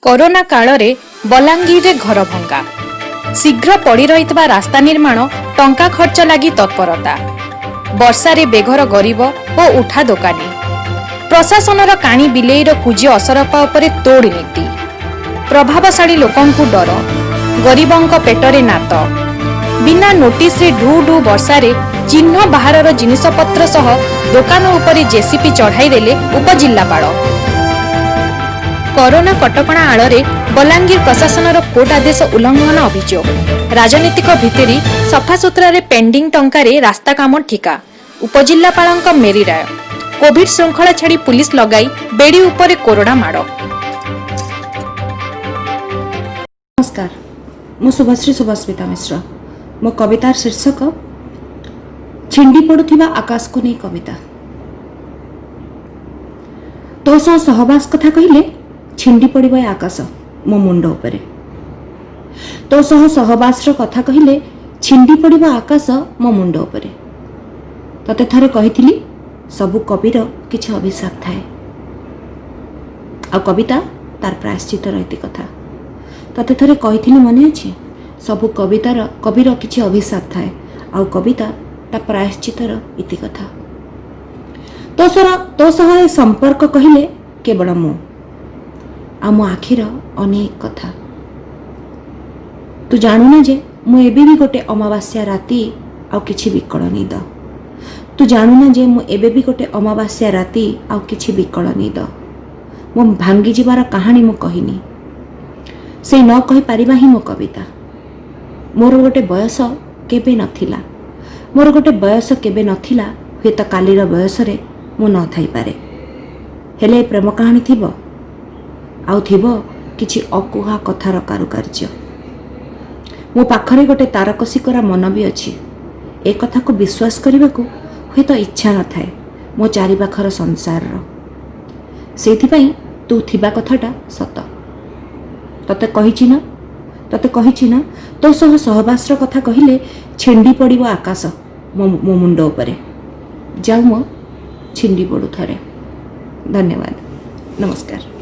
Corona କାଳରେ ବଲାଙ୍ଗୀରରେ ଘର ଭଙ୍ଗା, ଶୀଘ୍ର ପଡ଼ି ରହିଥିବା ରାସ୍ତା ନିର୍ମାଣ ଟଙ୍କା ଖର୍ଚ୍ଚ ଲାଗି ତତ୍ପରତା। ବର୍ଷାରେ ବେଘର ଗରିବ ଓ ଉଠା ଦୋକାନୀ। ପ୍ରଶାସନର କାଣି ବିଲେଇର କୁଜି ଅସରପା ଉପରେ ତୋଡ଼ ନୀତି। ପ୍ରଭାବଶାଳୀ ଲୋକଙ୍କୁ ଡର, ଗରିବଙ୍କ ପେଟରେ ନାତ। ବିନା ନୋଟିସରେ ଢୁ ଢୁ ବର୍ଷାରେ ଚିହ୍ନ ବାହାରର ଜିନିଷପତ୍ର ସହ ଦୋକାନ ଉପରେ ଜେସିବି ଚଢ଼ାଇ ଦେଲେ ଉପଜିଲ୍ଲାପାଳ। କରୋନା କଟକଣା ଆଳରେ ବଲାଙ୍ଗୀର ପ୍ରଶାସନର କୋର୍ଟ ଆଦେଶ ଉଲ୍ଲଂଘନ ଅଭିଯୋଗ। ରାଜନୈତିକ ଭିତିରି ସଫାସୁତୁରାରେ ପେଣ୍ଡିଂ ଟଙ୍କାରେ ରାସ୍ତା କାମ ଠିକା। ଉପଜିଲ୍ଲାପାଳଙ୍କ ମେରି ରାୟ। କୋଭିଡ ଶୃଙ୍ଖଳା ଛାଡ଼ି ପୁଲିସ ଲଗାଇ ବେଡ଼ି ଉପରେ କୋରଡ଼ା ମାଡ଼। ନମସ୍କାର, ମୁଁ ଶୁଭଶ୍ରୀ ଶୁଭସ୍ମିତା ମିଶ୍ର। ମୋ କବିତାର ଶୀର୍ଷକ ଛିଣ୍ଡି ପଡ଼ୁଥିବା ଆକାଶକୁ ନେଇ କବିତା। ତୋ ସହ ସହବାସ କଥା କହିଲେ ଛିଣ୍ଡି ପଡ଼ିବ ଏ ଆକାଶ ମୋ ମୁଣ୍ଡ ଉପରେ। ତୋ ସହ ସହବାସର କଥା କହିଲେ ଛିଣ୍ଡି ପଡ଼ିବ ଆକାଶ ମୋ ମୁଣ୍ଡ ଉପରେ। ତତେ ଥରେ କହିଥିଲି, ସବୁ କବିର କିଛି ଅଭିଶାପ ଥାଏ ଆଉ କବିତା ତାର ପ୍ରାୟଶ୍ଚିତର ଇତି କଥା। ତତେ ଥରେ କହିଥିଲି, ମନେ ଅଛି? ସବୁ କବିତାର କବିର କିଛି ଅଭିଶାପ ଥାଏ ଆଉ କବିତା ତା ପ୍ରାୟଶ୍ଚିତର ଇତି କଥା। ତୋ ସହ ଏ ସମ୍ପର୍କ କହିଲେ କେବଳ ମୁଁ ଆଉ ମୋ ଆଖିର ଅନେକ କଥା। ତୁ ଜାଣୁନା ଯେ ମୁଁ ଏବେ ବି ଗୋଟେ ଅମାବାସ୍ୟା ରାତି ଆଉ କିଛି ବିକଳ ନିଦ। ତୁ ଜାଣୁନା ଯେ ମୁଁ ଏବେ ବି ଗୋଟେ ଅମାବାସ୍ୟା ରାତି ଆଉ କିଛି ବିକଳ ନିଦ। ମୋ ଭାଙ୍ଗିଯିବାର କାହାଣୀ ମୁଁ କହିନି। ସେଇ ନ କହିପାରିବା ହିଁ ମୋ କବିତା। ମୋର ଗୋଟେ ବୟସ କେବେ ନଥିଲା। ମୋର ଗୋଟେ ବୟସ କେବେ ନଥିଲା। ହୁଏତ କାଲିର ବୟସରେ ମୁଁ ନଥାଇପାରେ, ହେଲେ ଏ ପ୍ରେମ କାହାଣୀ ଥିବ ଆଉ ଥିବ କିଛି ଅକୁହା କଥାର କାରୁକାର୍ଯ୍ୟ। ମୋ ପାଖରେ ଗୋଟେ ତାରକସି କରା ମନ ବି ଅଛି। ଏ କଥାକୁ ବିଶ୍ୱାସ କରିବାକୁ ହୁଏତ ଇଚ୍ଛା ନଥାଏ ମୋ ଚାରିପାଖର ସଂସାରର। ସେଇଥିପାଇଁ ତୁ ଥିବା କଥାଟା ସତ। ତତେ କହିଛି ନା, ତତେ କହିଛି ନା, ତୋ ସହ ସହବାସର କଥା କହିଲେ ଛିଣ୍ଡି ପଡ଼ିବ ଆକାଶ ମୋ ମୁଣ୍ଡ ଉପରେ। ଯାଉ ମୋ ଛିଣ୍ଡି ପଡ଼ୁ ଥରେ। ଧନ୍ୟବାଦ, ନମସ୍କାର।